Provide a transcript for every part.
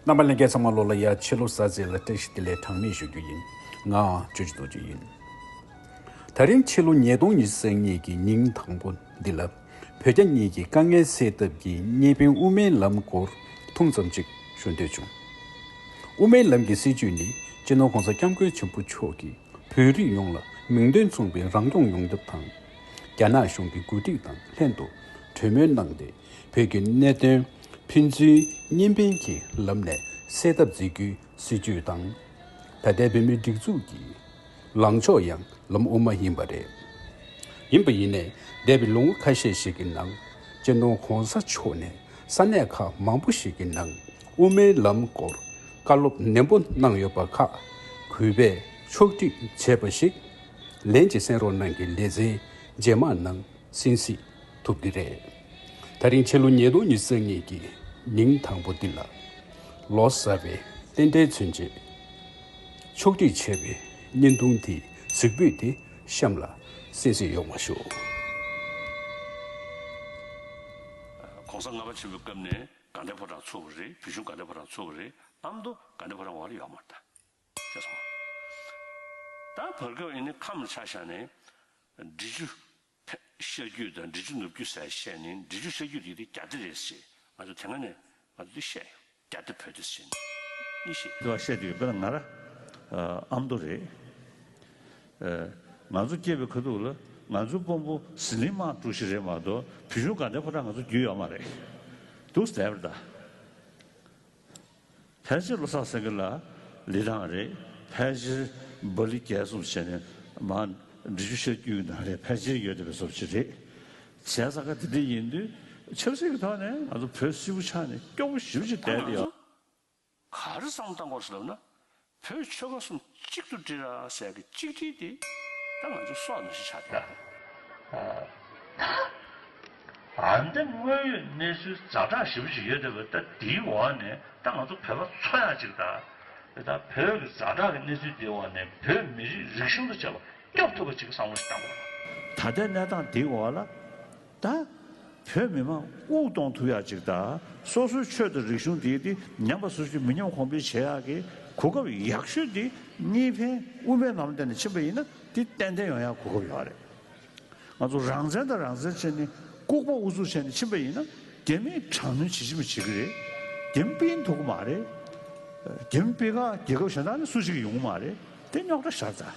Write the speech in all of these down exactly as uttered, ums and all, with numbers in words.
རྣམ་པ་ལྷན་རྒྱས་ཚང་མ་ལོ་ལ་ཡ་ཕྱི་ལོ་གསར་ཚེས་ལ་བཀྲ་ཤིས་བདེ་ལེགས་གྲངས་མེད་ཞུ་རྒྱུ་ཡིན། ང་ཆོས་ཀྱི་རྡོ་རྗེ་ཡིན། ད་རིང་ཕྱི་ལོ་ཉིས་སྟོང་ཉི་ཤུ་རྩ་གཉིས་ཀྱི་ཉིན་དང་པོ་འདི་ལ་བོད་རྒྱ་གཉིས་ཀྱི་དཀའ་ངལ་སེལ་ཐབས་ཀྱི་གཉིས་ཕན་དབུ་མའི་ལམ་སྐོར་ཐུང་ཙམ་ཅིག་ཞུ་འདོད་བྱུང་། དབུ་མའི་ལམ་གྱི་སྲིད་བྱུས་ནི་སྤྱི་ནོར་༸གོང་ས་༸སྐྱབས་མགོན་ཆེན་པོ་མཆོག་གིས་བོད་རིགས་ཡོངས་ལ་མིང་དོན་མཚུངས་པའི་རང་སྐྱོང་ཡོང་ཐབས་དང་། རྒྱ་ནག་གཞུང་གི་འགོ་ཁྲིད་དང་ལྷན་དུ་གྲོས་མོལ་གནང་སྟེ། བོད་ཀྱི་གནད་དོན་ཕན་ཚུན་གཉིས་ཕན་གྱི་ལམ་ནས་སེལ་ཐབས་མཛད་རྒྱུའི་སྲིད་བྱུས་དང་། ད་ལྟའི་བོད་མིའི་སྒྲིག་འཛུགས་ཀྱི་ལངས་ཕྱོགས་ཡང་ལམ་དབུ་མ་ཡིན་པ་རེད། ཡིན་པ་ཡིན་ནའི་འདས་པའི་ལོ་ངོ་ཁ་ཤས་ཤིག་གི་ནང་སྤྱི་ནོར་༸གོང་ས་མཆོག་ནས་ས་གནས་ཁག་མང་པོ་ཞིག་གི་ནང་དབུ་མའི་ལམ་སྐོར་བཀའ་སློབ་ནན་པོ་གནང་ཡོད་པ་ཁག་གུས་པས་ཕྱོགས་སྒྲིག་བྱས་པ་ཞིག་ལན་གཅིག་གསན་རོགས་གནང་གི་ལེ་ཚན་རྗེས་མ་ནང་། གསན་གཟིགས་ཐུབ་ཀྱི་རེད། ད་རིང་ཕྱི་ལོ་ཉིས་སྟོང་ཉི་ཤུ་རྩ་གཉིས་ཀྱི་ཉིན་དང་པོ་འདི་ལ་ལོ་གསར་པའི་རྟེན་འབྲེལ་མཚོན་ཆེད་ཕྱོགས་སྒྲིག་བྱས་པའི་བརྙན་ཐུང་དེའི་གཟིགས་འབུལ་དེ་གཤམ་ལ་གསན་གཟིགས་ཡོང་བ་ཞུ། ༸གོང་ས་ལྔ་པ་ཆེན་པོའི་སྐབས་ནས་དགའ་ལྡན་ཕོ་བྲང་ཚུགས་པ་རེད། བོད་གཞུང་དགའ་ལྡན་ཕོ་བྲང་ཚུགས་པ་རེད། ཨ་མདོ་དགའ་ལྡན་ཕོ་བྲང་འོག་ལ་ཡོད་མ་རེད་ད། ཤེས་སོང་། ད་བར་སྐབས་ཡིན་ནའི་ཁམས་ལ་ཆ་བཞག་ནས་འབྲི་ཆུ་ཤར་རྒྱུད་དང་འབྲི་ཆུ་ནུབ་རྒྱུད་ཟེར་བཤད་ནས། འབྲི་ཆུ་ཤར་རྒྱུད་དེ་དེ་རྒྱ་སྡེ་རེད་ཟེར། ང་ཚོ་དེ་སྔ་ནས་ང་ཚོ་འདི་བཤད་ཡོད། རྒྱ་སྡེ་བོད་སྡེ་ཟེར་ནས་གཉིས་བཤད་ཡོད། དེ་བ་བཤད་དུས་དཔེར་ན་ང་ར་ཨ་མདོ་རེད། ཨ་ང་ཚོ་སྐྱེས་པའི་ཁ་ཐུག་ལ་ང་ཚོའི་དཔོན་པོ་ཟི་ལིང་དམག་དཀྲུག་ཤིང་རེད་མ་གཏོགས་བོད་གཞུང་དགའ་ལྡན་ཕོ་བྲང་ང་ཚོ་རྒྱུས་ཡོད་མ་རེད། འདུག་བསྡད་པ་རེད་ད། ཕལ་ཆེར་བློ་བཟང་སེང་གེ་ལགས་ལི་ཐང་རེད། ཕལ་ཆེར་སྦ་ལི་རྒྱལ་གསུམ་བྱས་ནས་མར་འབྲི་ཆུ་ཤར་རྒྱུད་ནང་རེད། ཕལ་ཆེར་ཡོད་བསྡད་པའི་བཟོ་ཅིག་རེད། བྱས་ཙང་ཀ་དེ་འདྲ་ཡིན་དུས་ཆབ་སྲིད་ཀྱི་ཐོག་ནས་ང་ཚོ་བོད་སིལ་བུ་ཆགས་ནས་སྐྱོ་པོ་ཞེ་པོ་ཅིག་བསྡད་དེ་ཡོད། ག་རེ་བསམ་བློ་བཏང་དགོས་ཟེར་ལབ་ན། བོད་ཆོལ་ཁ་གསུམ་གཅིག་ཏུ་སྒྲིལ་ར་ཟེར་གི་གཅིག་སྒྲིལ་དེ་ད་ང་ཚོ་སྲོག་ནང་བཞིན་ཆགས་བསྡད་ཡོད་རེད། ཨ་འདི་དངོས་ཡོད་གནས་ཚུལ་ཛ་དྲག་ཞེ་པོ་ཅིག་ཡོད་བསྡད་པ་ད་དེའི་འོག་ནས་ད་ང་ཚོ་བོད་པ་འཚོ་ཡག་ཅིག་ད། ད་བོད་ཀྱི་ཛ་དྲག་གི་གནས་ཚུལ་དེའི་འོག་ནས་བོད་མི་རིགས་རིག་གཞུང་དང་བཅས་པ་སྐྱོབ་ཐུབ་པ་ཅིག་བསམ་བློ་ཞིག་བཏང་དགོས། ད་ལྟའི་གནས་སྟངས་དེའི་འོག་ལ་ད་བོད་མི་མང་དབུགས་གཏོང་ཐུབ་ཡག་ཅིག་ད་སོ་སོའི་ཆོས་དང་རིག་གཞུང་དེ་དེ་ཉམས་པ་སོར་ཆུད་མི་ཉམས་གོང་འཕེལ་བྱེད་ཡག་གི་གོ་སྐབས་ཡག་ཤོས་དེ་གཉིས་ཕན་དབུ་མའི་ལམ་སྟེང་ནས་ཕྱིན་པ་ཡིན་ན་དེ་ཏན་ཏན་ཡོང་ཡག་གོ་སྐབས་ཡོད་རེད། ང་ཚོ་རང་བཙན་དང་རང་བཙན་བྱས་ནས་ལྐུགས་པ་ཨུ་ཚུགས་བྱས་ནས་ཕྱིན་པ་ཡིན་ན་རྒྱ་མིས་དྲག་གནོན་བྱེད་ཀྱི་མི་བྱེད་ཀྱི་རེད། རྒྱ་མི་སྤེལ་ཐུབ་ཀྱི་མ་རེད། རྒྱ་མི་སྤེལ་ཁག་རྒྱལ་ཁབ་གཞན་དག་ནས་སུ་ཞིག་ཡོང་གི་མ་རེད། དེ་རྙོག་དྲ་ཤར་ཚར།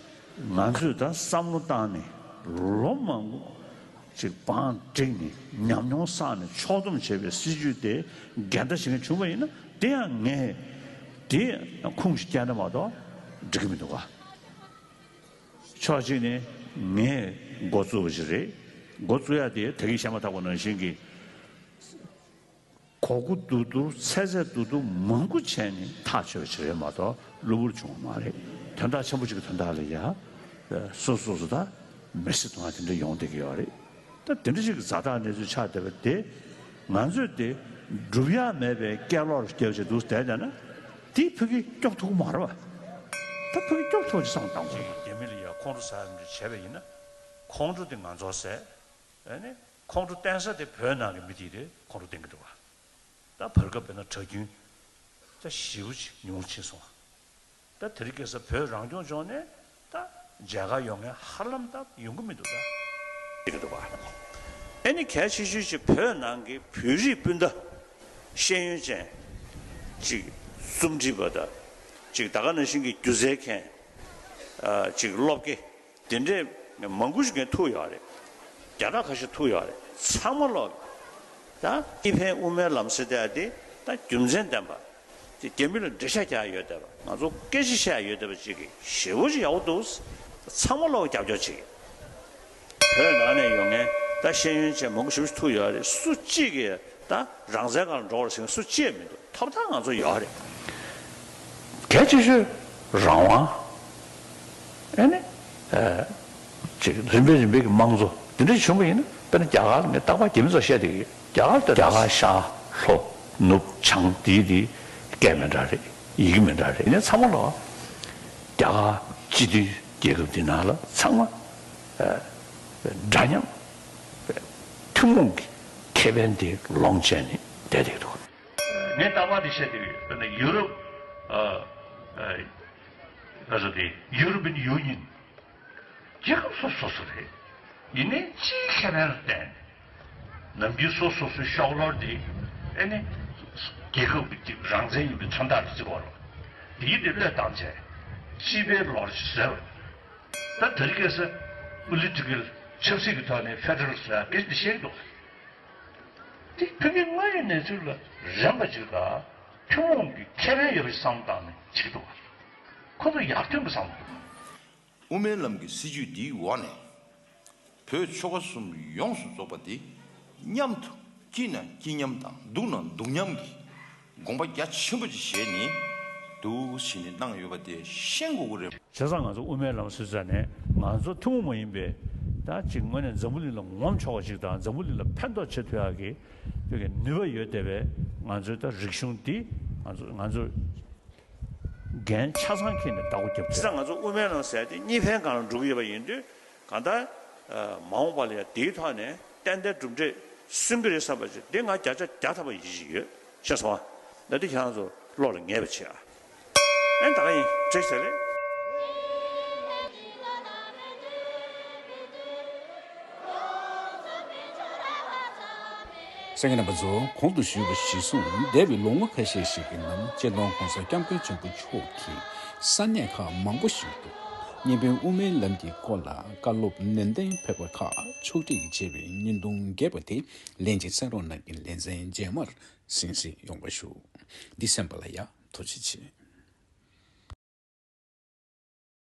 ང་ཚོས་ད་བསམ་བློ་བཏང་ནས་ལོ་མང་པོ་ཅིག་བང་བསྒྲིགས་ནས་ཉམས་མྱོང་བསགས་ནས་ཕྱོགས་བསྡོམས་བྱས་པའི་སྲིད་ཇུས་དེ་འགལ་ཟླ་བྱེད་མཁན་བྱུང་བ་ཡིན་ན་དེ་ཡང་ངས་དེ་ཁུངས་ཤིག་བསྐྱལ་ན་མ་གཏོགས་འགྲིག་གི་མི་འདུག་ག། ཕྱོགས་གཅིག་ནས་ངས་འགོ་བཙུགས་པ་ཞིག་རེད། འགོ་བཙུགས་ཡ་དེ་ད་གིན་བཤད་མ་ཐག་པ་ནང་བཞིན་གྱི་གོ་དགུ་བསྡུར་བསྡུར་ཚད་ཚད་བསྡུར་བསྡུར་མང་པོ་བྱས་ནས་ཐག་ཆོད་པ་ཞིག་རེད་མ་གཏོགས་གློ་བུར་བྱུང་བ་མ་རེད། དོན་དག་ཆེན་པོ་གཅིག་གི་དོན་དག་ལ་ཡ་སོ་སོ་སོ་ད་མེར་སྲེག་གཏོང་ཡ་དེ་འདྲ་ཡོང་བསྡད་ཀྱི་ཡོད་རེད། ད་དེ་འདྲ་ཞིག་གི་ཛ་དྲག་གནས་ཚུལ་ཆགས་བསྡད་པ་དེ་ང་ཚོས་དེ་སྒྲུབ་ཡ་མེད་པའི་སྐད་ལོག་རྒྱབ་བྱས་འདུག་བསྡད་བསྡད་ན་དེ་ཕ་གི་སྐྱོབ་ཐུབ་ཀྱི་མ་རེད་པ། ད་ཕ་གི་སྐྱོབ་ཐུབ་ཀྱི་བསམ་བཏང་དགོས། རྒྱ་མི་ལ་ཡ་ཁོང་ཁྲོ་ཟ་ཡ་མི་འདྲ་བྱས་པ་ཡིན་ན་ཁོང་ཁྲོ་དེ་ང་ཚོ་ཟས། ཨ་ནི་ཁོང་ཁྲོ་བསྟན་ས་དེ་བོད་ནང་གི་མི་དེ་དེ་ཁོང་ཁྲོ་བསྟན་གྱི་འདུག་བ། ད་བར་སྐབས་དཔེར་ན་གྲྭ་རྒྱུན་ད་ཞེ་པོ་ཅིག་ཉུང་ཕྱིན་སོང་བ། ད་དེ་རིང་ཁ་སང་བོད་རང་སྐྱོང་ལྗོངས་ནས་ད་མཇལ་ཁ་ཡོང་མཁན་ཧ་ལམ་ད་ཡོང་གི་མི་འདུག་ད། ཡོང་གི་འདུག་བ། ཨ་ནི་གལ་ཆེ་ཤོས་ཅིག་བོད་ནང་གི་བོད་རིགས་སྤུན་ཟླ་ཤེས་ཡོན་ཅན་ཅིག་རྩོམ་སྒྲིག་པ་དང་ཅིག་ད་ག་ནང་བཞིན་གྱི་སྒྱུ་རྩལ་མཁན་ཨ་ཅིག་སློབ་དགེ། དེ་འདྲས་མང་པོ་ཞིག་གིས་ཐུག་ཡོད་རེད། བརྒྱ་ཕྲག་ཁ་ཤས་ཐུག་ཡོད་རེད། ཚང་མ་ལོག་ད་གཉིས་ཕན་དབུ་མའི་ལམ་ཟེར་བསྡད་དེ་ད་རྒྱུ་མཚན་ལྡན་པ། དེ་རྒྱ་མི་ལ་འགྲེལ་བཤད་རྒྱག་ཡོད་བསྡད་པ། ང་ཚོ་སྐད་ཆ་བཤད་ཡོད་བསྡད་པ་ཅིག་གིས་ཞེ་པོ་ཅིག་ཡག་པོ་འདུག་ཚང་མ་ལོག་རྒྱབ་སྐྱོར་བྱེད་ཀྱི། བོད་ནང་ནས་ཡོང་མཁན་ད་ཤེས་ཡོན་ཅན་མང་པོ་ཞེ་པོ་ཅིག་ཐུག་ཡོད་རེད། སུ་གཅིག་གིས་ད་རང་བཙན་སྒང་ལ་འགྲོ་བར་ཟེར་མཁན་སུ་གཅིག་མི་འདུག་ཐོབ་ཐང་ང་ཚོ་ཡོད་རེད། གལ་ཆེ་ཤོས་རང་དབང་། ཨེ་ནི། ཨ་ཅིག་རིམ་པས་རིམ་པས་ཀྱི་དམངས་གཙོ་འདི་འདྲ་བྱུང་བ་ཡིན་ན་དཔེར་ན་རྒྱ་གར་ལ་ངས་རྟག་པར་རྒྱ་མི་ཚོར་བཤད་བསྡད་ཀྱི་ཡོད། རྒྱ་གར་ལྟ་རྒྱ་གར་ཤར་ལྷོ་ནུབ་བྱང་དེའི་དེ་སྐད་མི་འདྲ་རེད། ཡི་གེ་མི་འདྲ་རེད། ཡིན་ནའི་ཚང་མ་ལ་རྒྱ་གར་སྤྱི་མཐུན་རྒྱལ་ཁབ་འདི་ནང་ལ་ཚང་མ་ཨ་འདྲ་མཉམ་ཐུན་མོང་གི་ཁེ་ཕན་དེ་ལོངས་སྤྱད་ནས་བསྡད་བསྡད་འདུག་ངས་རྟག་པར་འདི་བཤད་བསྡད་ཡོད། དཔེར་ན་ཡུ་རོབ། ཨ། ཨ། ག་ཚོད་དེ་European Union རྒྱལ་ཁབ་སོ་སོ་སོ་རེད། ཡིན་ནའི་སྤྱིའི་ཁེ་ཕན་ལ་བརྟེན་ནས་ནམ་རྒྱུན་སོ་སོ་སོའི་ཤོག་ལོར་དེ་ཨེ་ནི་རྒྱལ་ཁབ་ཀྱི་ཅིག་རང་བཙན་ཡིན་པའི་མཚོན་རྟགས་རེ་བརྩི་བ་རོགས། དེ་ཡིན་དེ་བློས་བཏང་བྱས་སྤྱི་པའི་ལོར་ཞིག་བཟོས་པ། ད་དེ་རིང་ཁ་སང་པོ་ལི་ཊི་ཀལ་ཆབ་སྲིད་ཀྱི་ཐོག་ནས་ཕེ་ཌ་རལ་ཟེར་ཡ་སྐད་ཆ་འདི་བཤད་ཀྱི་འདུག་དེ་བོད་མི་དངོས་ཡོད་གནས་ཚུལ་ལ་རན་པ་ཅིག་ལ་ཐུན་མོང་གི་ཁེ་ཕན་ཡོད་པའི་བསམ་བློ་བཏང་ནས་བྱེད་ཀྱི་འདུག་ཁོ་ཚོ་ཡར་ཐོན་གྱི་བསམ་བློ་འདུག་དབུ་མའི་ལམ་གྱི་སྲིད་བྱུས་འདིའི་འོག་ནས་བོད་ཆོལ་ཁ་གསུམ་ཡོངས་སུ་རྫོགས་པ་འདི་མཉམ་དུ་སྐྱིད་ན་སྐྱིད་མཉམ་དང་སྡུག་ན་སྡུག་མཉམ་གྱི་དགོངས་པ་རྒྱ་ཆེན་པོ་ཅིག་བཞེས་ནས་འདུག་བྱས་ནས་གནང་ཡོད་པ་དེ་ཤེས་དགོས་ཀྱི་རེད། བྱས་ཙང་ང་ཚོ་དབུ་མའི་ལམ་ཟེར་ཙང་ནས་ང་ཚོ་ཐུན་མོང་མ་ཡིན་པའི་ད་ཅིག་དངོས་གནས་འཛམ་བུ་གླིང་ལ་ངོམ་ཆོག་པ་ཅིག་དང་འཛམ་བུ་གླིང་ལ་ཕན་ཐོགས་བྱེད་ཐུབ་ཡག་གི་བོད་ཀྱི་ནུས་པ་ཡོད་བསྡད་པའི་ང་ཚོའི་ད་རིག་གཞུང་འདི་ང་ཚོ་ང་ཚོ་འགན་ཆ་ཚང་འཁྱེར་ནས་བདག་པོ་རྒྱབ་བྱས་ཙང་ང་ཚོ་དབུ་མའི་ལམ་ཟེར་དེ་གཉིས་ཕན་སྒང་ལ་འགྲོ་གི་ཡོད་པ་ཡིན་དུས་གང་ལྟར་མ་འོངས་པ་ལ་ཡང་དེའི་ཐོག་ནས་ཏན་ཏན་གྲུབ་འབྲས་སོན་གྱི་རེད་བསམ་པ་ཅིག་འདི་ང་བརྒྱ་ཆ་བརྒྱ་ཐམ་པ་ཡིད་ཆེས་ཡོད། ཤེས་སོང་ཨ། ད་འདི་ཁྱེད་རང་ཚོ་བློ་ལ་ངེས་པ་བྱེད་ཨ། ཨེ་ད་ག་ཡིན་བྲིས་ཟེར་རེད། གསན་མཁན་རྣམ་པ་ཚོ། གོང་དུ་ཞུས་པ་གཞིར་བཟུང་འདས་པའི་ལོ་ངོ་ཁ་ཤས་ཤིག་གི་ནང་སྤྱི་ནོར་༸གོང་ས་༸སྐྱབས་མགོན་ཆེན་པོ་མཆོག་གིས་ས་གནས་ཁག་མང་པོ་ཞིག་ཏུ་གཉིས་ཕན་དབུ་མའི་ལམ་གྱི་སྐོར་ལ་བཀའ་སློབ་ནན་ཏན་ཕེབས་པ་ཁག་ཕྱོགས་སྒྲིག་བྱས་པའི་བརྙན་ཐུང་རྒྱས་པ་དེ་ལན་གཅིག་གསན་རོགས་གནང་གི་ལེ་ཚན་རྗེས་མར་གསན་གཟིགས་ཡོང་བ་ཞུ། འདི་གསན་པ་ལ་ཡང་ཐུགས་རྗེ་ཆེ།